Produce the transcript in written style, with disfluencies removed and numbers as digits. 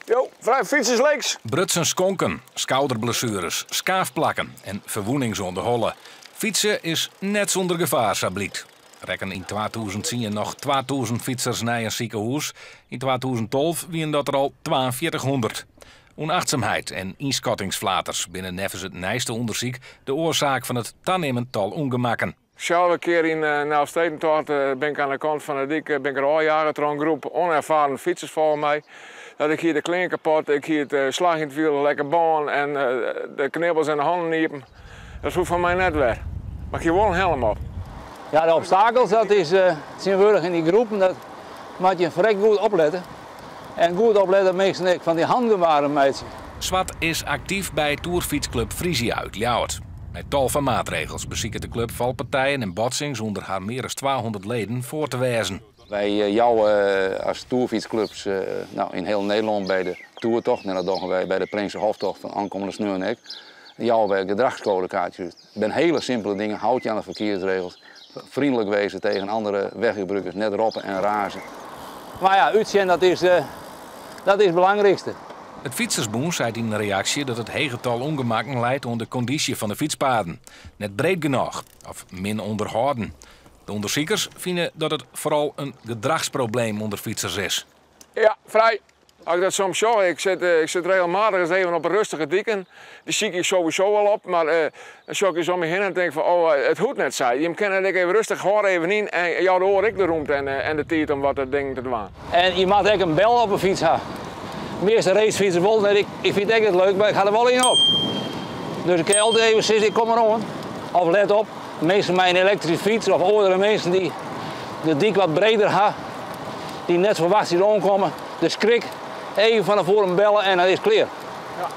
Jo, frij fytsers links. Brutsen skonken, skouderblessueres, skaafplakken en ferwûnings oan de holle. Fytse is net sûnder gefaar, sa blykt. Rekken yn 2010 noch 2000 fytsers nei in sikehûs. Yn 2012 wiene dat der al 4200. Ûnachtsumheid en ynskattingsflaters binne neffens it nijste ûndersyk de oarsaak fan it tanimmend tal ûngemakken. Sels in kear yn de Elfstedentocht bin ik oan de kant fan de dyk bin ik ôfjage troch in groep onervaren fytsers folgens my. Dat ik hie de klean kapot, ik hie it slach yn it wiel, lekke bân en de knibbels en de hannen iepen. Dat hoecht fan my net wer. Mar ik hie wol in helm op. Ja, de obstakels, dat is tsjintwurdich yn dy groepen, dat moat je ferrekt goed oplette. En goed oplette dat minsken ek fan dy hangebaren meitsje. Swart is aktyf by toerfytsklup Frisia út Ljouwert. Mei tal fan maatregels besiket de klup falpartijen en botsings ûnder har mear as 200 leden foar te wêzen. Wy jouwe as toerfytsklups no, yn hiel Nederlân by de toertocht, en dat dogge wy by de Prinsenhoftocht fan oankommende sneon ek, jouwe wy gedrachskodekaartsjes út. It binne hiele simpele dingen, houd je aan de ferkearsregels, vriendelijk wezen tegen andere weggebruikers, net roppe en raze. Mar ja, útsjen dat is, dat is it belangrykste. It Fytsersbûn seit yn in reaksje dat it hege tal ûngemakken leit oan de kondysje fan de fytspaden. Net breed genôch of min ûnderhâlden. De ûndersikers fine dat it foaral in gedrachsprobleem ûnder fytsers is. Ja, frij. As ik dat soms sjoch, ik sit regelmatich ris even op rustige diken. Dy sykje ik sowieso al op, mar dan sjoch ik ris om my hinne en tink fan, oh, it hoecht net sa. Jim kinne it ek even rêstich hâlde even yn en jou de oar ek de rûmte en de tiid om wat dingen te dwaan. En je moatte ek in bel op 'e fyts ha. De measte racefytsers wol net. Ik fyn it ek net leuk, mar ik ha der wol ien op. Dus ik kin altyd even sizze, ik kom deroan. Of let op, minsken mei in elektryske fyts of oare minsken dy't de dyk wat breder ha, dy't net ferwachts oankomme. De skrik, even fan tefoaren belle en dan is it klear. Ja.